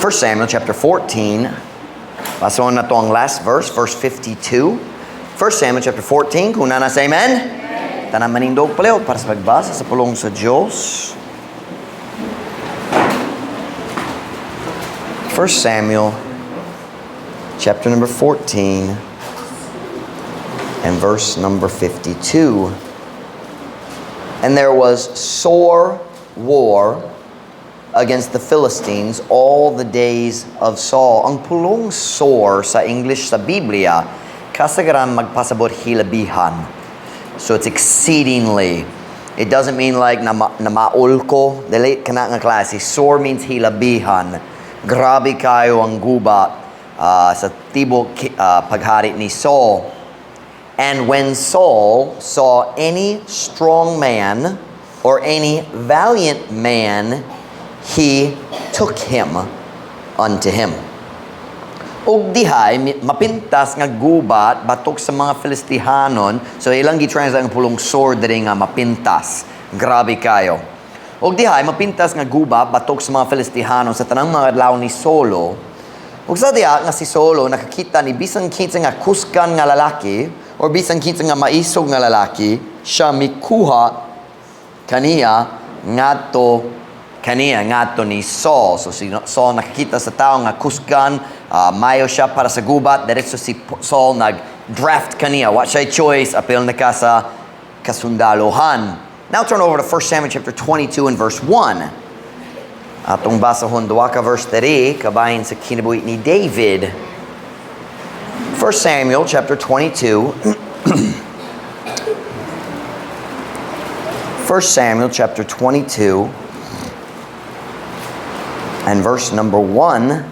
1 Samuel chapter 14. Basahon nato ang last verse, verse 52. 1 Samuel chapter 14. Kung naa na, say amen. Tanan manindog palihog para sa pagbasa sa pulong sa Diyos. 1 Samuel chapter number 14 and verse number 52. And there was sore war against the Philistines all the days of Saul. Ang pulong "sore" sa English sa Biblia, kasagaran magpasabot hilabihan. So it's exceedingly. It doesn't mean like na maul ko, dili kana nga klase. Sore means hilabihan. Grabe kayo ang guba sa tibok paghari ni Saul. And when Saul saw any strong man or any valiant man, he took him unto him. Ug dihay mapintas nga gubat batok sa mga Filistihanon. So ilang gi-translate ang pulong "sore" diri nga mapintas. Grabe kayo. Ug dihay mapintas nga gubat batok sa mga Filistihanon sa tanang mga adlaw ni Saulo. Ug sa diha nga si Saulo nakakita ni bisan kinsa nga kusgan nga lalaki or bisan kinsa nga maisog nga lalaki, siya mikuha kaniya ngadto kaniya, ngadto ni Saul. So si Saul nakakita sa tao nga kusgan, mayo siya para sa gubat, diretso si Saul nag-draft kaniya. Wa siya choice, apil na ka sa kasundaluhan. Now turn over to 1 Samuel chapter 22 and verse 1. Atong basahon duha ka verse diri kabahin sa kinabuhi ni David. 1 Samuel chapter 22. 1 Samuel chapter 22 and verse number 1.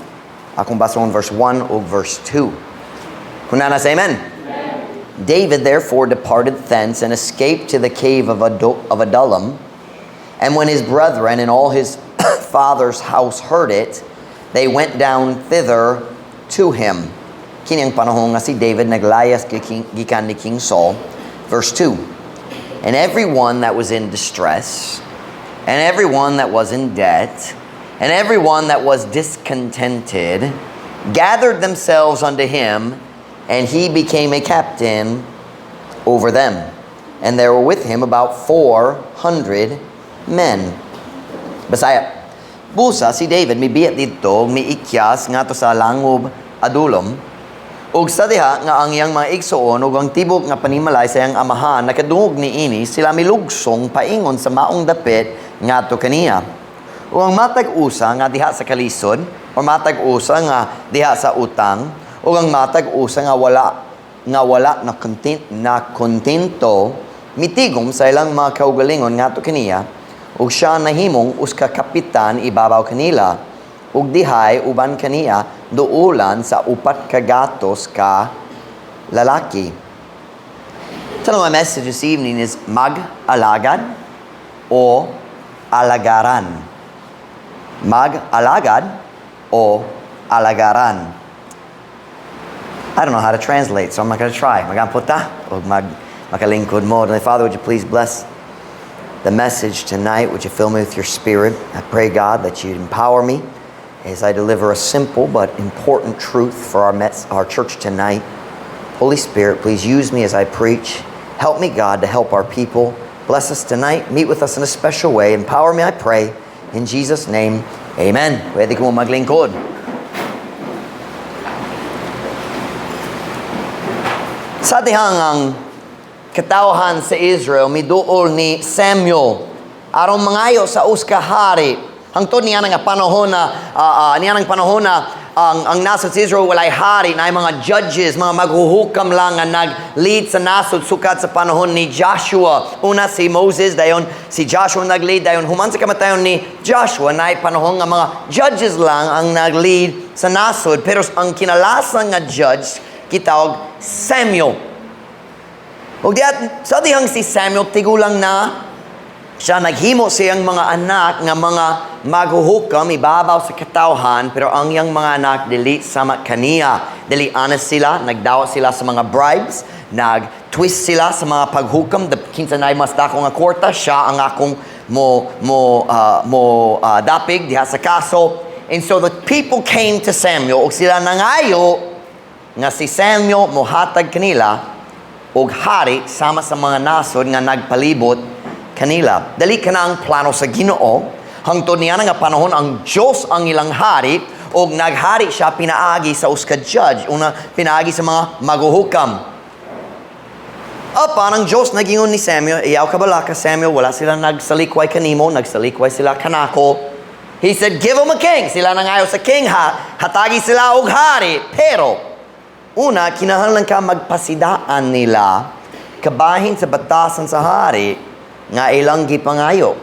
Akong basahon verse 1 ug verse 2. Kung naa na, say amen. David therefore departed thence and escaped to the cave of Adullam. And when his brethren and all his father's house heard it, they went down thither to him. Kini ang panahon nga si David naglayas gikan ni King Saul. Verse 2. And everyone that was in distress, and everyone that was in debt, and everyone that was discontented gathered themselves unto him, and he became a captain over them. And there were with him about 400 men. Bisaya. Busa si David mibiya didto, miikyas ngadto sa langob Adullam. Ug sa diha nga ang iyang mga igsuon ug ang tibok nga panimalay sa iyang amahan nakadungog niini, sila milugsong paingon sa maong dapit ngadto kaniya. Ug ang matag usa nga diha sa kalisod o matag usa nga diha sa utang ug ang matag usa nga wala na content na kontento mitigom sa ilang mga kaugalingon ngadto kaniya, ug siya nahimong usa ka kapitan ibabaw kanila. Ug dihay uban kaniya duulan sa 400 ka lalaki. Title of my message this evening is "Mag-alagad o Alagaran?" Mag-alagad o Alagaran? I don't know how to translate, so I'm not going to try. Mag-ampo ta o makalingkod mo. Heavenly Father, would you please bless the message tonight? Would you fill me with your Spirit? I pray, God, that you'd empower me as I deliver a simple but important truth for our church tonight. Holy Spirit, please use me as I preach. Help me, God, to help our people. Bless us tonight. Meet with us in a special way. Empower me, I pray. In Jesus' name, amen. Pwede ko maglingkod. Sa dihang ang katawhan sa Israel miduol ni Samuel aron mangayo sa usa ka hari. Hangtod niya nga panahon na niya ng panahon na ang nasod sa Israel walay hari na mga judges, mga maghuhukam lang nga nag-lead sa nasod sukad sa panahon ni Joshua. Una si Moses, dayon si Joshua nag-lead, dayon human sa kamatayon ni Joshua, na panahon nga mga judges lang ang nag-lead sa nasod. Pero ang kinalasan nga judge gitawag Samuel. Ug dihat sa dihang si Samuel tigulang na siya, naghimo siyang mga anak nga mga maghuhukam ibabaw sa katawhan, pero ang iyang mga anak dili sama kaniya. Dili honest sila, nagdawat sila sa mga bribes, nag-twist sila sa mga paghukam, the kinsa naay mas dako nga kwarta, siya ang akong mo dapig diha sa kaso. And so the people came to Samuel, ug sila nangayo nga si Samuel mohatag kanila og hari sama sa mga nasod nga nagpalibot kanila. Dili kana ang plano sa Ginoo. Hangtod niya nga panahon, ang Diyos ang ilang hari og naghari siya pinaagi sa usa ka judge, una pinaagi sa mga maguhukam. Apan ang Diyos nagingon ni Samuel, "Iyaw kabalaka, Samuel, wala sila nagsalikway kanimo, nagsalikway sila kanako." He said, "Give them a king." Sila nangayo sa king ha, hatagi sila og hari. Pero, una, kinahanglan ka magpasidaan nila kabahin sa batasan sa hari nga ilang gipangayo.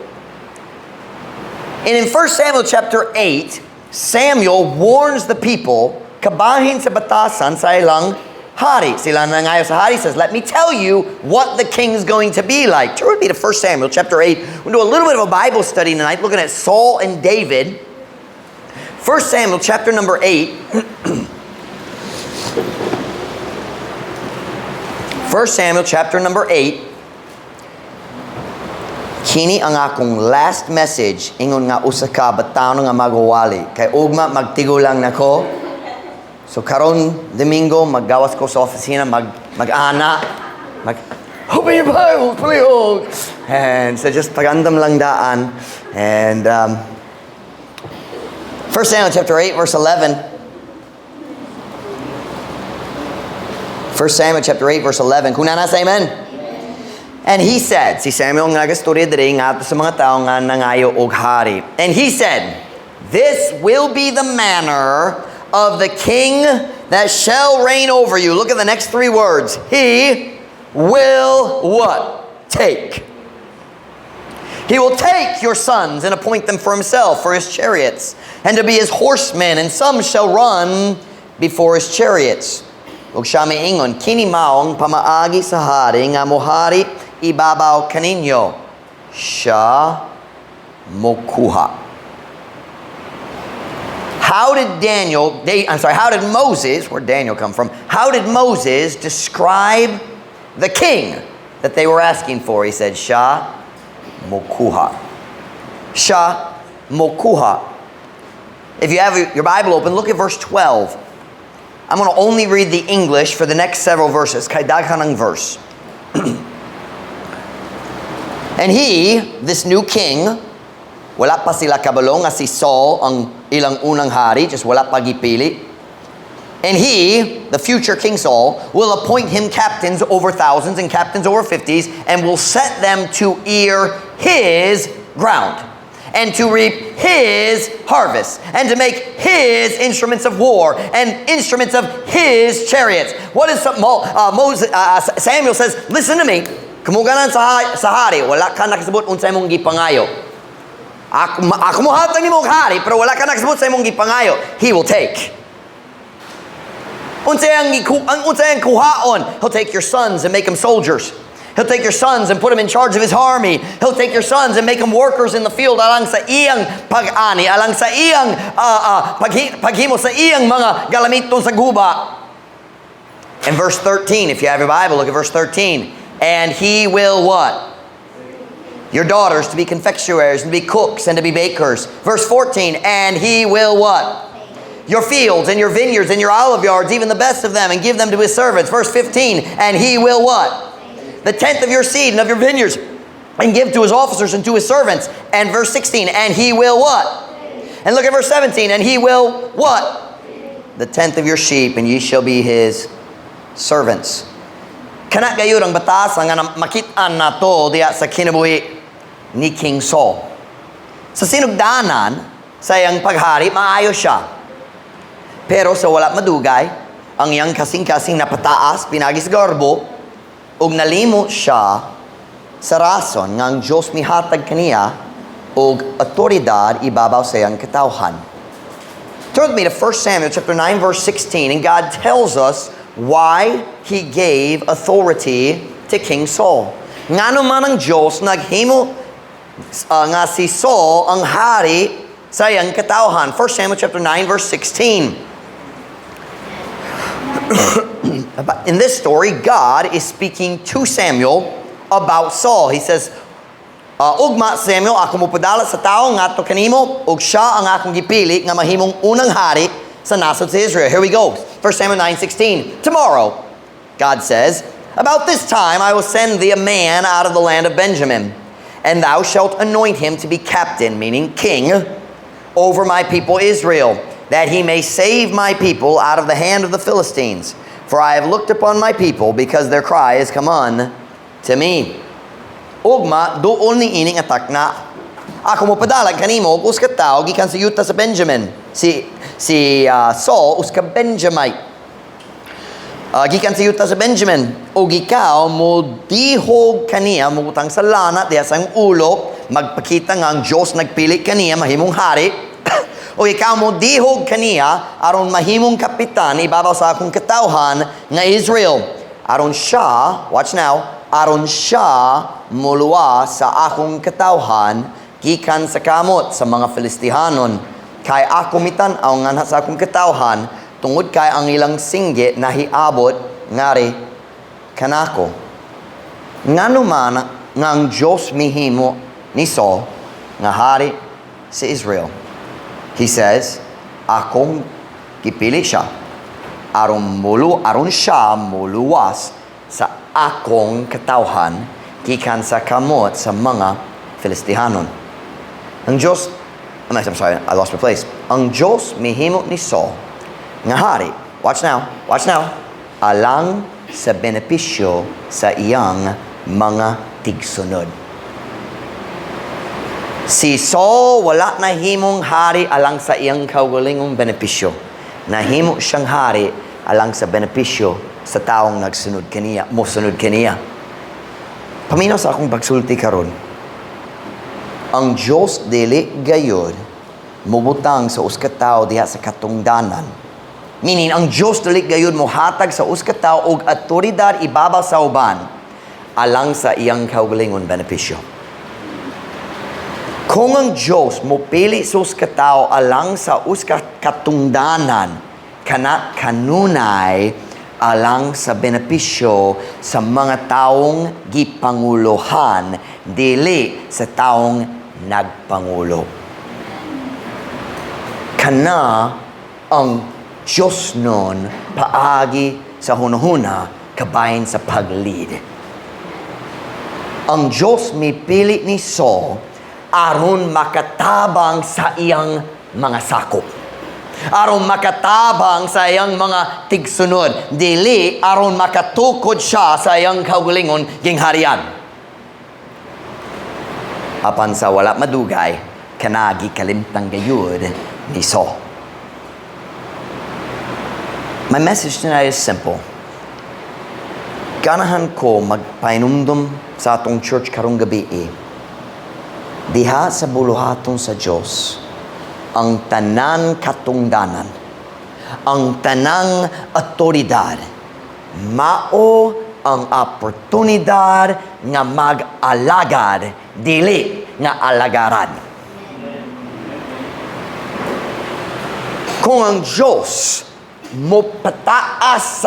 And in 1 Samuel chapter 8, Samuel warns the people kabahin sa batasan sa ilang hari. Sila nangayo sa hari, says, "Let me tell you what the king's going to be like." Turn with me to 1 Samuel chapter 8. We'll do a little bit of a Bible study tonight, looking at Saul and David. 1 Samuel chapter number 8. 1 Samuel chapter number 8. Kini ang akong last message ingon nga usa ka batanon nga magwawali. Kay ugma magtigulang nako. So karon Domingo maggawas ko sa opisina, mag-ana, mag "Open your Bible, please." And so just pagandam lang daan. And 1 Samuel chapter 8 verse 11. 1 Samuel chapter 8 verse 11. Kung naa na, say amen. And he said, si Samuel nga gastorya diri ngadto sa mga tao nga nangayo og hari. And he said, "This will be the manner of the king that shall reign over you." Look at the next three words. He will what? Take. He will take your sons and appoint them for himself, for his chariots, and to be his horsemen, and some shall run before his chariots. Ug siya miingon, "Kini mao ang pamaagi sa hari nga mohari ibabaw kaninyo. Siya mokuha." How did Daniel, I'm sorry, how did Moses, where'd Daniel come from? How did Moses describe the king that they were asking for? He said, "Siya mokuha." Siya mokuha. If you have your Bible open, look at verse 12. I'm going to only read the English for the next several verses. Kay daghan ang verse. And he, this new king, wala pa sila kabalo nga si Saul ang ilang unang hari, just wala pa gipili. And he, the future King Saul, will appoint him captains over thousands and captains over fifties and will set them to ear his ground and to reap his harvest and to make his instruments of war and instruments of his chariots. What is Moses, Samuel says, "Listen to me. Kamuganan sa hari, wala ka nakasabot unsa imong gipangayo. Ako mohatag nimo og hari, pero wala ka nakasabot sa imong gipangayo." He will take. Unsay ang kuhaon? He'll take your sons and make them soldiers. He'll take your sons and put them in charge of his army. He'll take your sons and make them workers in the field alang sa iyang pag-ani, alang sa iyang paghimo sa iyang mga galamiton sa guba. And verse 13, if you have your Bible, look at verse 13. And he will what? Your daughters to be confectionaries and to be cooks and to be bakers. Verse 14, and he will what? Your fields and your vineyards and your olive yards, even the best of them, and give them to his servants. Verse 15, and he will what? The tenth of your seed and of your vineyards, and give to his officers and to his servants. And verse 16, and he will what? And look at verse 17, and he will what? The tenth of your sheep, and ye shall be his servants. Kana gayud ang batasan nga makit-an nato diya sa kinabuhi ni King Saul. Sa sinugdanan, sa iyang paghari, maayo siya. Pero sa wala madugay, ang iyang kasing-kasing napataas, pinaagi sa garbo, ug nalimot siya sa rason nga ang Diyos mihatag kaniya og awtoridad ibabaw sa iyang katawhan. Turn with me to 1 Samuel chapter 9 verse 16, and God tells us why he gave authority to King Saul. Ngano man ang Diyos naghimo nga si Saul ang hari sa iyang katawhan. 1 Samuel chapter 9 verse 16. In this story, God is speaking to Samuel about Saul. He says, Ugma, Samuel, ako mopadala sa tao ngadto kanimo ug siya ang akong gipili nga mahimong unang hari sa nasod sa Israel. Here we go. 1 Samuel 9:16. "Tomorrow," God says, "about this time I will send thee a man out of the land of Benjamin, and thou shalt anoint him to be captain," meaning king, "over my people Israel, that he may save my people out of the hand of the Philistines. For I have looked upon my people, because their cry is come unto me." Ugma, duol ni ini nga takna. Ako mopadala kanimo og usa ka tawo gikan sa yuta sa Benjamin. Si Saul usa ka Benjamite. Gikan sa yuta sa Benjamin. Og ikaw mo dihog kaniya, mobutang sa lana diha sa iyang ulo, magpakita nga ang Diyos nagpili kaniya mahimong hari. O ikaw mo dihog kaniya aron mahimong kapitan ibabaw sa akong katawhan nga Israel. Aron siya, watch now, aron siya muluwas sa akong katawhan gikan sa kamot sa mga Filistihanon. Kay ako mitan-aw nganha sa akong katawhan tungod kay ang ilang singgit nahiabot ngari kanako. Ngano man nga ang Diyos mihimo ni Saul nga hari sa Israel? He says, "Akong gipili siya aron siya muluwas sa akong katawhan gikan sa kamot sa mga Filistihanon." Ang Diyos, I'm sorry, I lost my place. Ang Diyos mihimo ni Saul nga hari, watch now, alang sa benepisyo sa iyang mga tigsunod. Si Saul wala nahimong hari alang sa iyang kaugalingong benepisyo. Nahimo siyang hari alang sa benepisyo sa taong nagsunod kaniya, mosunod kaniya. Paminaw sa akong pagsulti karon. Ang Diyos dili gayud mubutang sa usa ka tawo diha sa katungdanan. Meaning, ang Diyos dili gayud mohatag sa usa ka tawo og awtoridad ibabaw sa uban alang sa iyang kaugalingon benepisyo. Kung ang Diyos mopili sa usa ka tawo alang sa usa ka katungdanan, kana kanunay alang sa benepisyo sa mga taong gipanguluhan, dili sa taong nagpangulo. Kana ang Diyos nun paagi sa hunahuna kabahin sa pag-lead. Ang Diyos mipili ni Saul aron makatabang sa iyang mga sakop. Aron makatabang sa iyang mga tigsunod. Dili aron makatukod siya sa iyang kaugalingon gingharian. Apan sa wala madugay, kana gikalimtan gayud ni Saul. My message tonight is simple. Ganahan ko magpainumdum sa atong church karong gabi. Diha sa buluhaton sa Diyos, ang tanan katungdanan, ang tanang otoridad, mao ang oportunidad nga mag-alagad, dili nga alagaran. Kung ang Diyos mo pataas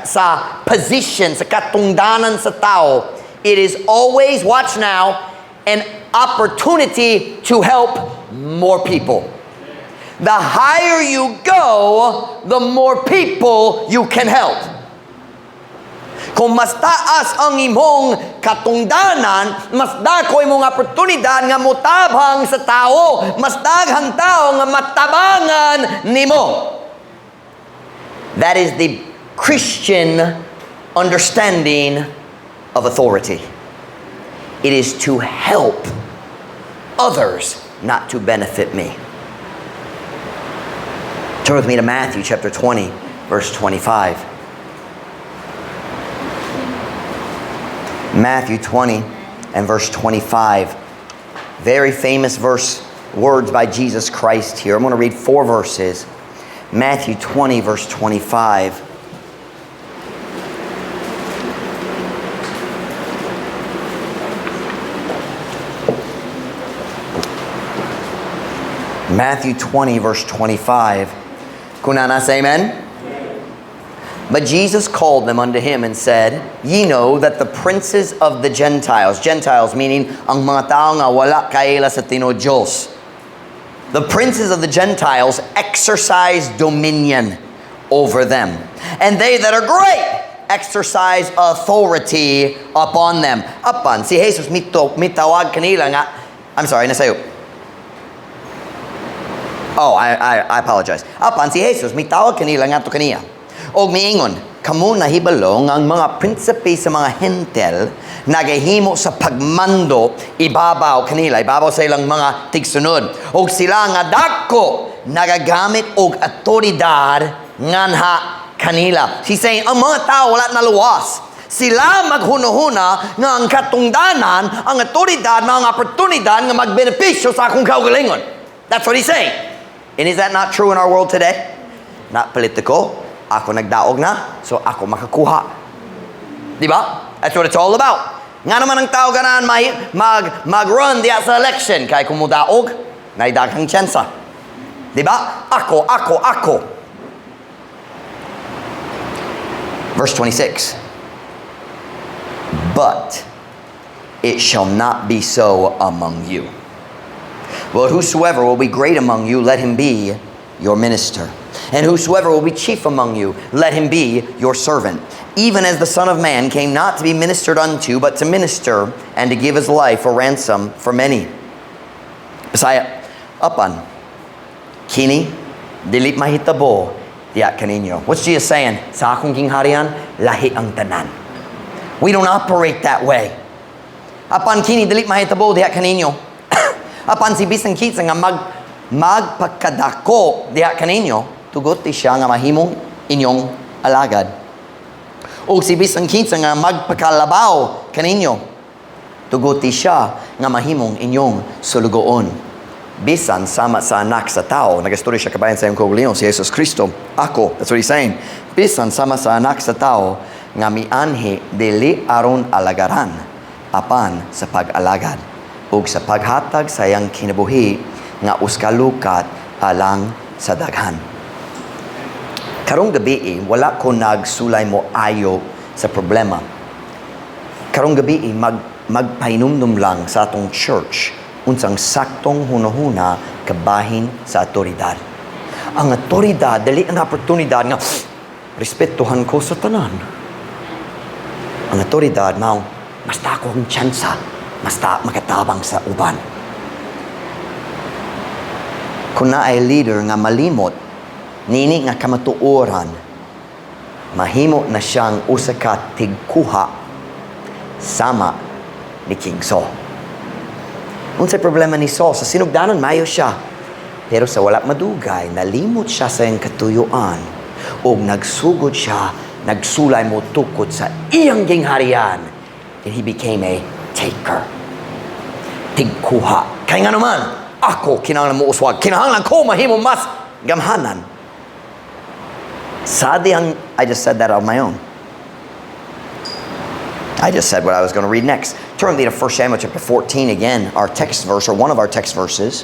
sa position, sa katungdanan sa tao, it is always, watch now, an opportunity to help more people. The higher you go, the more people you can help. Kung mas taas ang imong katungdanan, mas dako imong oportunidad nga motabang sa tao, mas daghang tao nga matabangan nimo. That is the Christian understanding of authority. It is to help others, not to benefit me. Turn with me to Matthew chapter 20, verse 25. Matthew 20 and verse 25. Very famous verse, words by Jesus Christ here. I'm going to read four verses. Matthew 20, verse 25. Matthew 20, verse 25. Kung naa na, say amen. But Jesus called them unto him and said, "Ye know that the princes of the Gentiles," Gentiles meaning ang mga tao nga wala kaila sa tinuod Diyos. "The princes of the Gentiles exercise dominion over them. And they that are great exercise authority upon them." Apan, si Jesus mito, mitawag kanila nga, I'm sorry, nasayop. Oh, I apologize. Apan si Jesus mitawag kanila ngadto kaniya. Og miingon, "Kamo nahibalo nga ang mga prinsipe sa mga Hentil nagahimo sa pagmando ibabaw kanila, ibabaw sa ilang mga tigsunod. Og sila nga dako nagagamit og awtoridad nganha kanila." He's saying, ang mga tao wala naluwas. Sila maghunuhuna nga ang katungdanan, ang awtoridad, mga oportunidad nga magbenepisyo sa akong kaugalingon. That's what he's saying. And is that not true in our world today? Not political. Ako nagdaog na, so ako makakuha. Di ba? That's what it's all about. Nga naman ang tao ganahan may, mag-run diya sa election. Kay kung mudaog, naidaghang tsansa. Di ba? Ako, ako, ako. Verse 26. "But it shall not be so among you. But whosoever will be great among you, let him be your minister. And whosoever will be chief among you, let him be your servant. Even as the Son of Man came not to be ministered unto, but to minister and to give his life a ransom for many." Bisaya, apan, kini, dili mahitabo, diya kaninyo. What's Jesus saying? Sa akong gingharian, lahi ang tanan. We don't operate that way. Apan kini, dili mahitabo diha kaninyo. Apan si bisan kinsa nga magpakadako diha kaninyo, tuguti siya nga mahimong inyong alagad. O si bisan kinsa nga magpakalabaw kaninyo, tuguti siya nga mahimong inyong sulugoon. Bisan sama sa Anak sa Tao, nagastorya siya kabahin sa iyang kaugalingon, si Jesus Kristo, ako, that's what he's saying. Bisan sama sa Anak sa Tao, nga mianhi dili aron alagaran, apan sa pag-alagad, ug sa paghatag sa iyang kinabuhi nga uskalukat alang sa daghan. Karong gabi, wala ko nagsulay mo ayo sa problema. Karong gabi, magpahinumdum lang sa atong church unsang saktong hunahuna kabahin sa awtoridad. Ang awtoridad, dili ang oportunidad nga respetuhan ko sa tanan. Ang awtoridad mao basta ako ang tsansa, basta makatabang sa uban. Kung naay leader nga malimot, nini nga kamatuoran, mahimo na siyang usa ka tigkuha sama ni King Saul. Unsay problema ni Saul? Sa sinugdanan, mayo siya. Pero sa wala madugay, nalimot siya sa iyang katuyuan ug nagsugod siya, nagsulay mo tukod sa iyang gingharian. And he became a taker. Tigkuha. Kaya nga naman, ako kinahanglan mo uswag. Kinahanglan ko mahimo mas gamhanan. Sa dihang, I just said that on my own. I just said what I was going to read next. Turn with me to 1 Samuel chapter 14 again, our text verse, or one of our text verses.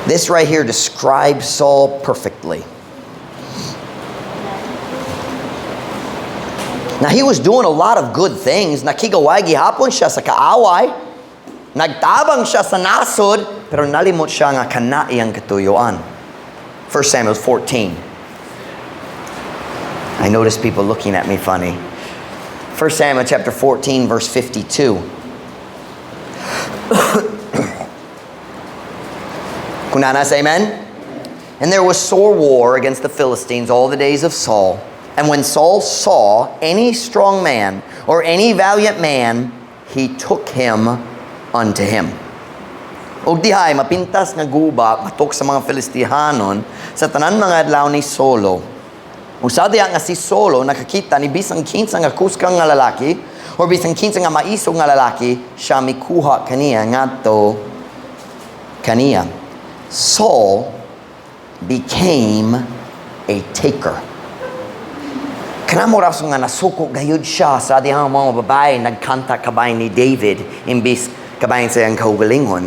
This right here describes Saul perfectly. Now, he was doing a lot of good things. Nakigaway gihapon siya sa kaaway. Nagtabang siya sa nasod, pero nalimot siya nga kana iyang katuyuan. 1 Samuel 14. I notice people looking at me funny. 1 Samuel chapter 14, verse 52. Kunana, say amen. And there was sore war against the Philistines all the days of Saul. And when Saul saw any strong man or any valiant man, he took him unto him. Og dihay mapintas nga guba batok sa mga Filistihanon sa tanan mga adlaw ni Solo. Ug sa diha nga si Solo nakakita ni bisan kinsa nga kuskang nga lalaki or bisan kinsa nga maisog nga lalaki, siya mikuha kaniya ngadto kaniya. Saul became a taker. Kanamo rason nga nasuko gayud siya sa dihang mga babae nagkanta kabahin ni David imbis kabahin sa iyang kaugalingon.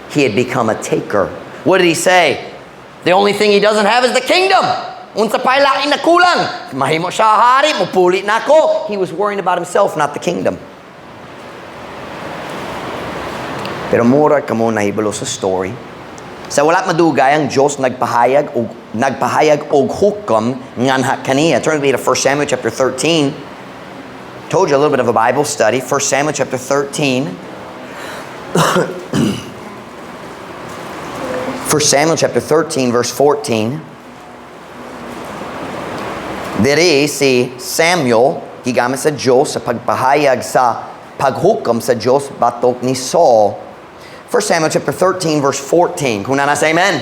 He had become a taker. What did he say? The only thing he doesn't have is the kingdom. Unsa pa lain na kulang? Mahimo siya hari, mupuli na ako. He was worrying about himself, not the kingdom. Pero mura kamo nahibalo sa story. Sa wala madugay, ang Diyos nagpahayag og hukom nganha kaniya. Turn with me to 1 Samuel chapter 13. Told you a little bit of a Bible study. 1 Samuel chapter 13. 1 Samuel chapter 13 verse 14. Diri si Samuel gigamit sa Diyos sa pagpahayag sa paghukom sa Diyos batok ni Saul. 1 Samuel chapter 13 verse 14. Kung naa na, say amen.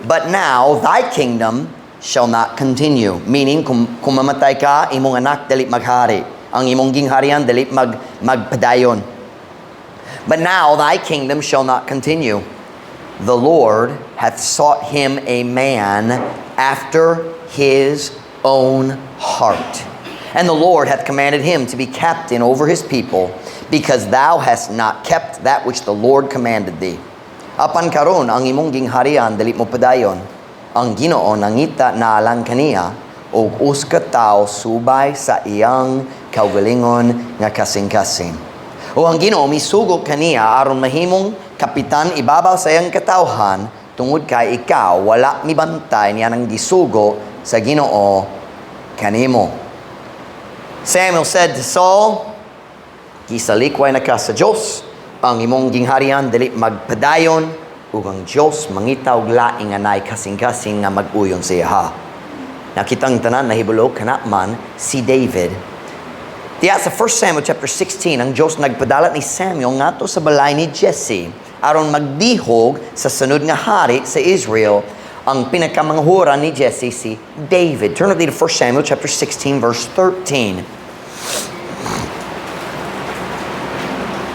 "But now thy kingdom shall not continue." Meaning, kung mamatay ka, imong anak dili maghari. Ang imong gingharian dili magpadayon. "But now thy kingdom shall not continue. The Lord hath sought him a man after his own heart. And the Lord hath commanded him to be captain over his people, because thou hast not kept that which the Lord commanded thee." Apan karon ang imong gingharian dili mo padayon. Ang Ginoo nangita na lang kaniya og usa ka tawo subay sa iyang kaugalingon nga kasing-kasing. O ang Ginoo misugo kaniya aron mahimong kapitan ibabaw sa iyang katawhan, tungod kay ikaw wala mibantay niya nang gisugo sa Ginoo kanimo. Samuel said to Saul, "Gisalikway na ka sa Diyos, ang imong gingharian dili magpadayon, ug ang Diyos mangita og laing anay kasing-kasing nga mag-uyon sa iya." Nakitang tanan nahibalo kana man si David. Diya sa 1 Samuel chapter 16, ang Diyos nagpadala ni Samuel ngadto sa balay ni Jesse aron magdihog sa sunod nga hari sa Israel. Ang pinakamanghuran ni Jesse si David. Turn with me to 1 Samuel chapter 16 verse 13.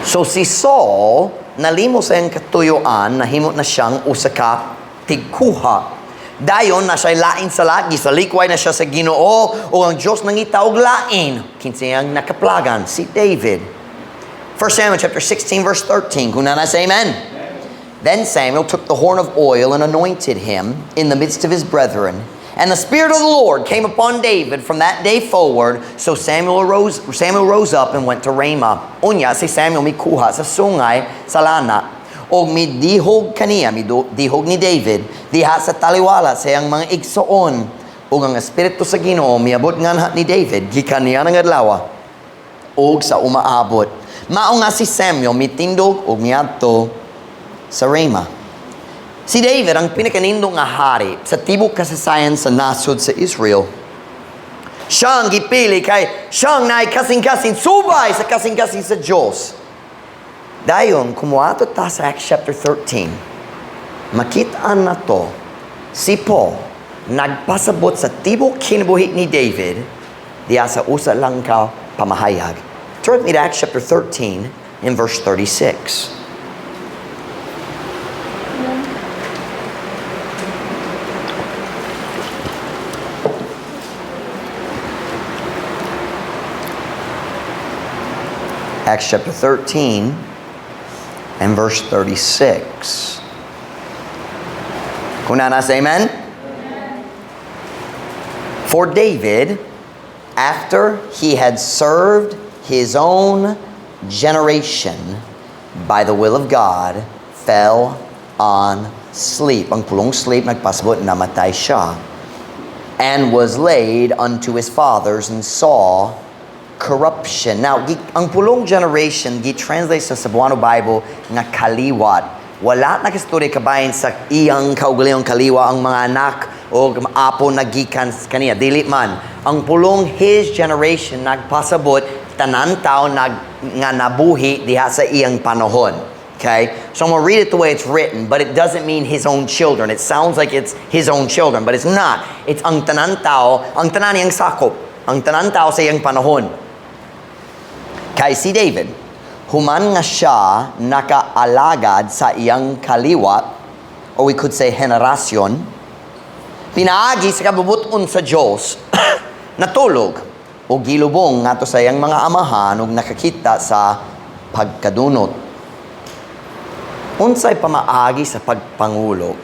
So si Saul, nalimo sa iyang katuyuan, nahimo na siyang usa ka tigkuha. Dayon na siya lain sa lagi, salikway na siya sa Ginoo, o ang Diyos nangita og lain. Kinsa ang nakaplagan? Si David. 1 Samuel chapter 16 verse 13. Kung naa na, say amen. "Then Samuel took the horn of oil and anointed him in the midst of his brethren. And the Spirit of the Lord came upon David from that day forward. So Samuel rose up and went to Ramah." Unya si Samuel mikuha sa sungay sa lana og midihog kaniya, midihog ni David diha sa taliwala sa iyang mga igsoon. Ug ang espiritu sa Ginoo miabot nganha ni David gikan niya ng adlaw ug sa umaabot. Mao nga si Samuel mitindog og miadto sa Rama. Si David ang pinakanindot nga hari sa tibok kasaysayan sa nasod sa Israel. Siyang gipili kay siyang naay kasing-kasing subay sa kasing-kasing sa Diyos. Dayon, kung moadto ta sa Acts chapter 13, makita na to, si Paul nagpasabot sa tibok kinabuhi ni David diya sa usa lang ka pamahayag. Turn with me to Acts chapter 13 in verse 36. Acts chapter 13 and verse 36. Kung naa na, say amen? "For David, after he had served his own generation by the will of God, fell on sleep." Ang pulong "sleep" nagpasabot namatay siya. "And was laid unto his fathers and saw corruption." Now, ang pulong "generation" gi-translate sa Cebuano Bible nga "kaliwat." Wala na kastorya kabahin sa iyang kaugalingong kaliwa, ang mga anak o apo na gikan kaniya. Dili man. Ang pulong "his generation" nagpasabot tanan tao nga nabuhi diha sa iyang panahon. Okay? So I'm going to read it the way it's written, but it doesn't mean his own children. It sounds like it's his own children, but it's not. It's ang tanan tao, ang tanan niyang sakop, ang tanan tao sa iyang panahon. Kay si David, human nga siya nakaalagad sa iyang kaliwat, or we could say henerasyon, pinaagi sa kabubuton sa Diyos, natulog o gilubong ngadto sa iyang mga amahan ug nakakita sa pagkadunot. Unsay pamaagi sa pagpangulo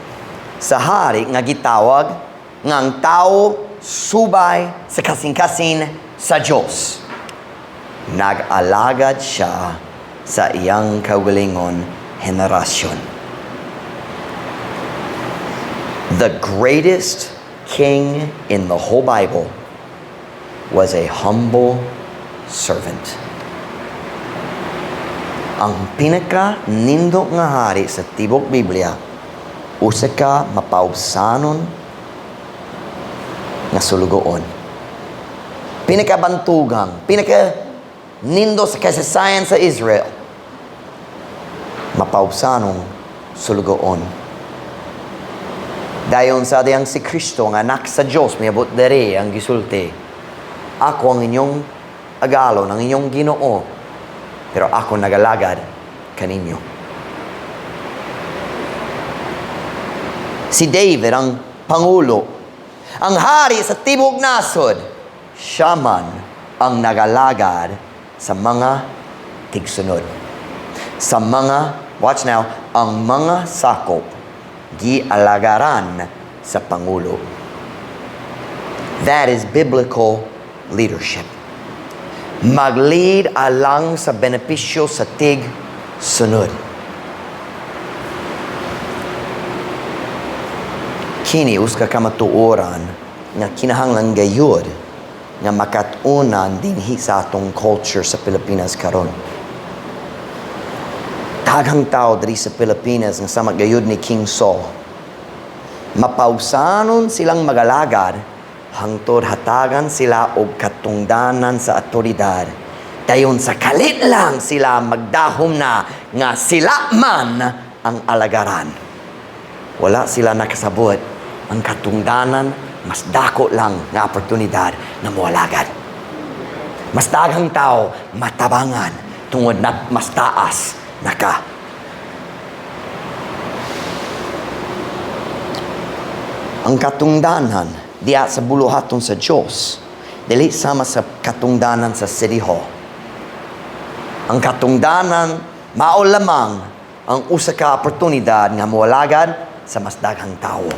sa hari nga gitawag nga ang tao subay sa kasing-kasing sa Diyos. Nag-alagad siya sa iyang kaugalingon henerasyon. The greatest king in the whole Bible was a humble servant. Ang pinaka nindot nga hari sa tibok Biblia, usa ka mapaubsanon nga sulugoon. Pinakabantugang, pinaka nindot sa kasaysayan sa Israel, mapaubsanong sulugoon. Dayon sa dihang si Kristo nga anak sa Dios miabot diri, ang gisulti, "Ako ang inyong agalon, ang inyong Ginoo, pero ako nagalagad kaninyo." Si David ang pangulo, ang hari sa tibok nasod, siya man ang nagalagad sa mga tigsunod. Sa mga, watch now, ang mga sakop gialagaran sa pangulo. That is biblical leadership. Mag-lead alang sa benepisyo sa tig sunod. Kini usa ka kamatuoran nga kinahanglan gayud nga makat-unan dinhi sa atong culture sa Pilipinas karon. Daghang tao diri sa Pilipinas nga sama gayud ni King Saul. Mapaubsanon silang magalagad hangtod hatagan sila og katungdanan sa otoridad. Dayon sa kalit lang sila magdahom na nga sila man ang alagaran. Wala sila nakasabot ang katungdanan, mas dako lang nga oportunidad na moalagad. Mas daghang tao matabangan tungod na mas taas na ka. Ang katungdanan diya sa buluhaton sa Dios dili sama sa katungdanan sa City Hall. Ang katungdanan mao lamang ang usa ka oportunidad nga moalagad sa mas daghang tao.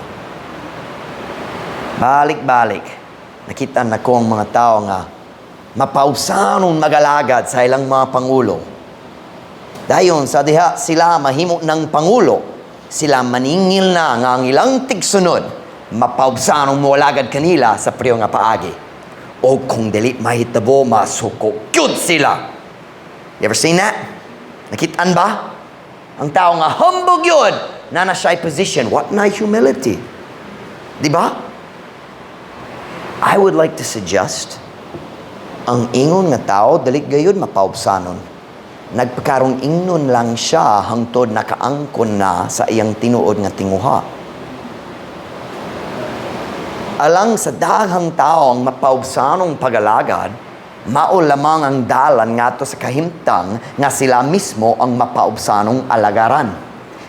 Balik-balik, nakita na ko ang mga tao nga mapaubsanon magalagad sa ilang mga pangulo. Dayon sa diha sila mahimo ng pangulo, sila maningil na nga ang ilang tigsunod mapaubsanong moalagad kanila sa priyo nga paagi. O kung dili mahitabo, masuko gyud sila. You ever seen that? Nakitaan ba? Ang tao nga humble gyud na na siya'y position. What na humility? Di ba? I would like to suggest ang ingon nga tao dili gayud mapaubsanon. Nagpakaroon ingnon lang siya hangtod nakaangkon na sa iyang tinuod nga tinguha. Alang sa daghang tao ang mapaubsanong pagalagad, mao lamang ang dalan ngadto sa kahimtang nga sila mismo ang mapaubsanong alagaran.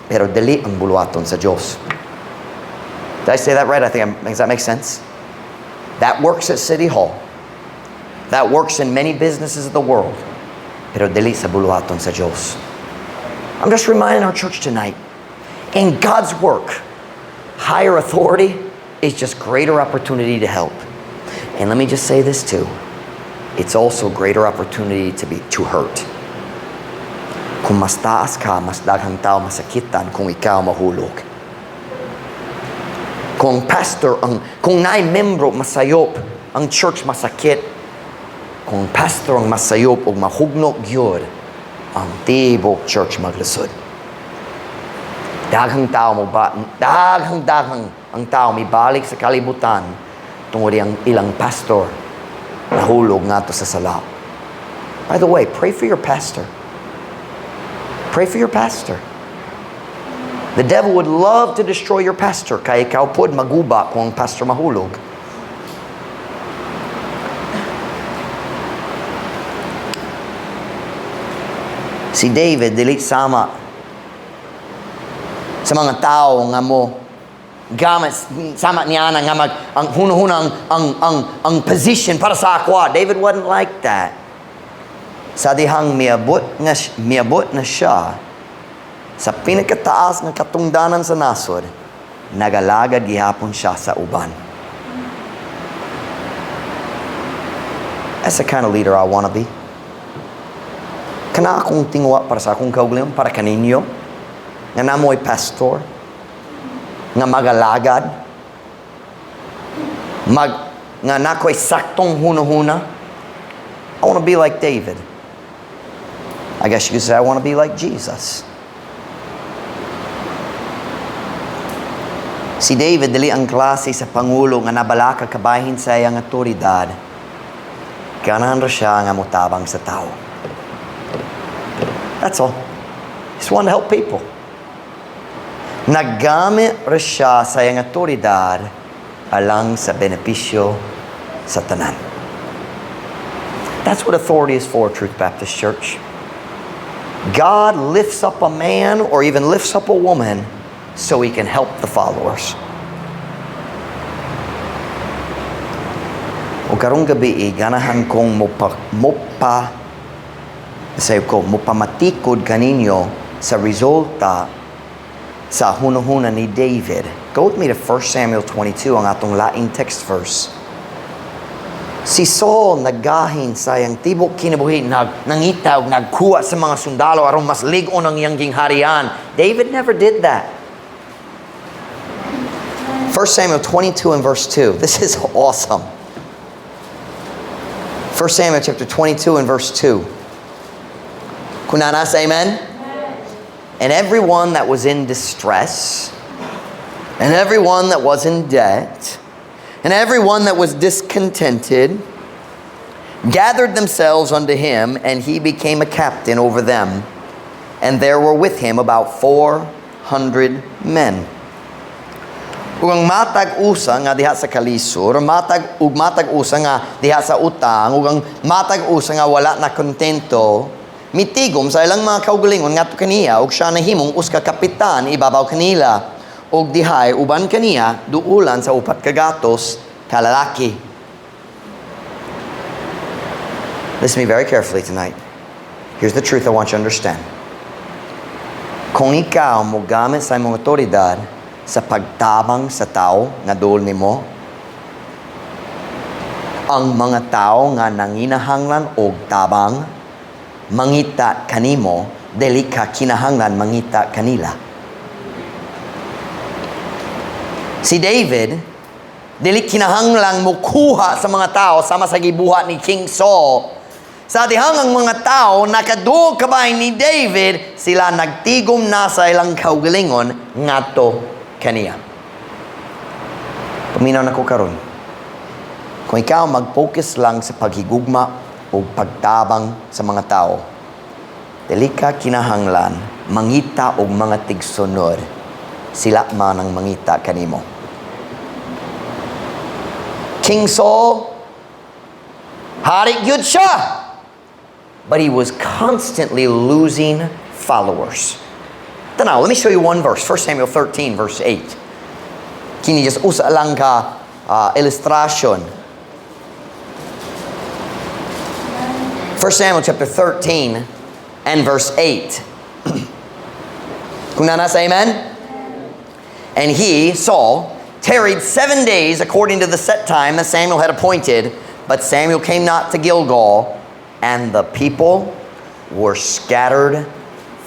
Pero dili ang buluhaton sa Dios. Did I say that right? Does that make sense? That works at City Hall. That works in many businesses of the world. Pero dili sa buluhaton sa Dios. I'm just reminding our church tonight, in God's work, higher authority is just greater opportunity to help. And let me just say this too. It's also greater opportunity to hurt. Kung mas taas ka, mas daghang tao masakitan kung ikaw mahulog. Kung pastor ang kung naay membro masayop, ang church masakit. Kung pastor ang masayop og mahugno gyud, ang tibok church maglisod. Daghang tao mo ba, daghang daghang ang tao mibalik sa kalibutan tungod ang ilang pastor nahulog ngadto sa sala. By the way, pray for your pastor. Pray for your pastor. The devil would love to destroy your pastor kay ikaw pod maguba kung ang pastor mahulog. Si David dili sama sa mga tao nga mo gamit sama niya na nga mag ang hunahuna ang position para sa akwa. David wasn't like that. Sa dihang miabot na siya sa pinakataas nga katungdanan sa nasod, nagalagad gihapon siya sa uban. That's the kind of leader I want to be. Kana akong tinguha para sa akong kaugalingon, para kaninyo, nga naa mo'y pastor, nga magalagad, nga naa ko'y saktong hunahuna. I want to be like David. I guess you could say I want to be like Jesus. Si David dili ang klase sa pangulo nga nabalaka kabahin sa iyang otoridad. Ganahan ra siya nga motabang sa tao. That's all. Just want to help people. Naggamit ra siya sa iyang otoridad alang sa benepisyo sa tanan. That's what authority is for, Truth Baptist Church. God lifts up a man or even lifts up a woman so he can help the followers. O karong gabi, ganahan kong mopamatikod kaninyo sa resulta sa hunahuna ni David. Go with me to 1 Samuel 22, ang atong laing text verse. Si Saul naggahin sa iyang tibok kinabuhi, nangita og nagkuha sa mga sundalo aron mas lig-on ang iyang gingharian. David never did that. 1 Samuel 22 and verse 2. This is awesome. 1 Samuel chapter 22 and verse 2. Kung naa na, say amen. And everyone that was in distress, and everyone that was in debt, and everyone that was discontented, gathered themselves unto him, and he became a captain over them. And there were with him about 400 men. Ug ang matag usa nga diha sa kalisor, matag ug matag usa nga diha sa utang, ug ang matag usa nga wala na kontento, mitigom sa ilang mga kaugalingon ngadto kaniya, ug siya nahimong usa ka kapitan ibabaw kanila. Ug dihay uban kaniya duulan sa 400 ka lalaki. Listen to me very carefully tonight. Here's the truth I want you to understand. Kung ikaw mogamit sa imong otoridad sa pagtabang sa tao nga duol nimo, ang mga tao nga nanginahanglan og tabang mangita kanimo, dili ka kinahanglan mangita kanila. Si David dili kinahanglang mukuha sa mga tao sama sa gibuhat ni King Saul. Sa dihang ang mga tao nakaduol kabay ni David, sila nagtigom na sa ilang kaugalingon ngadto kaniya. Paminaw nako karon. Kung ikaw mag-focus lang sa paghigugma o pagtabang sa mga tao, dili ka kinahanglan mangita og mga tigsunod. Sila man ang mangita kanimo. King Saul, hari gyud siya. But he was constantly losing followers. Now, let me show you one verse. 1 Samuel 13, verse 8. Kini just usa lang ka illustration. 1 Samuel chapter 13 and verse 8. Kung naa na, say amen? And he, Saul, tarried 7 days according to the set time that Samuel had appointed. But Samuel came not to Gilgal, and the people were scattered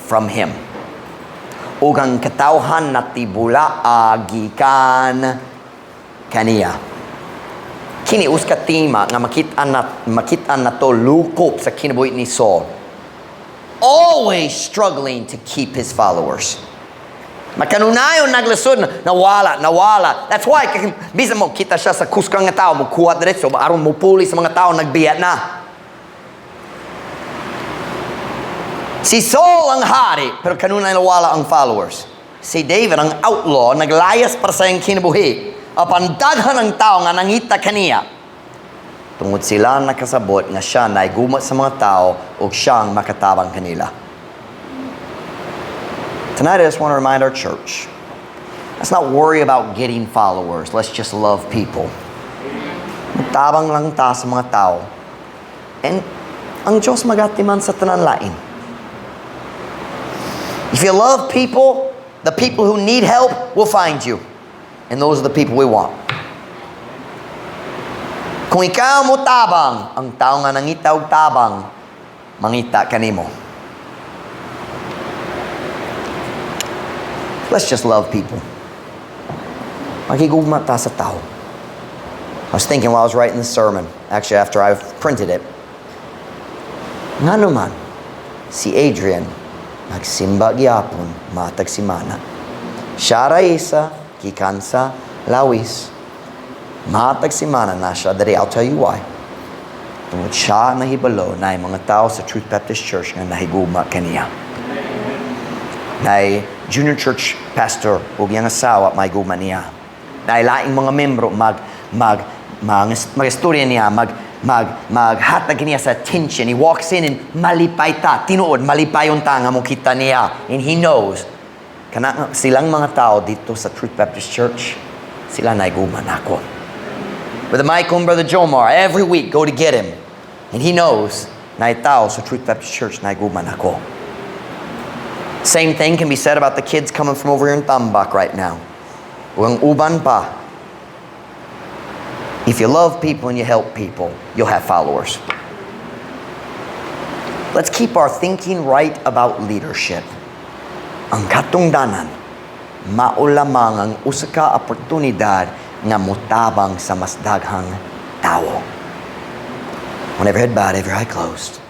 from him. Ug ang katawhan natibula gikan kaniya. Kini usa ka tema nga makit-an nato lukop sa kinabuhi ni Saul. Always struggling to keep his followers. Makanunayon naglisod, nawala, nawala. That's why, bisan mo, kita siya sa kusgang nga tao, mukuha diretso, aron mupuli sa mga tao, nagbiya na. Si Saul ang hari, pero kanunay nawala ang followers. Si David ang outlaw, naglayas para sa iyang kinabuhi. Apan daghan ang tao nga nangita kaniya. Tungod sila nakasabot nga siya naigumat sa mga tao ug siya ang makatabang kanila. Tonight, I just want to remind our church, let's not worry about getting followers. Let's just love people. Magtabang lang ta sa mga tao. And ang Diyos magatiman sa tanan lain. If you love people, the people who need help will find you. And those are the people we want. Kung ikaw mo tabang, ang tao nga nangita og tabang, mangita kanimo. Let's just love people. Makigugma ta sa tao. I was thinking while I was writing the sermon, actually after I've printed it, ngano man, si Adrian, nagsimba gyapon, matag simana. Siya ra isa, gikan sa Lawis. Matag simana na siya diri. I'll tell you why. Tungod siya nahibalo na mga tao sa Truth Baptist Church nga nahigugma kaniya. Naay junior church pastor ug iyang asawa mahigugma niya. Naay laing mga membro mag mag mag magistorya niya, mag mag maghatag niya sa attention. He walks in and malipay ta. Tinuod, malipayon ta nga mokita niya. And he knows kana silang mga tao didto sa Truth Baptist Church, sila nahigugma nako. Brother Michael and Brother Jomar, every week go to get him. And he knows naay tao sa Truth Baptist Church nahigugma nako. Same thing can be said about the kids coming from over here in Tambak right now. Ug ang uban pa. If you love people and you help people, you'll have followers. Let's keep our thinking right about leadership. Ang katungdanan, mao lamang ang usa ka oportunidad nga motabang sa mas daghang tao. When every head bowed, every eye closed.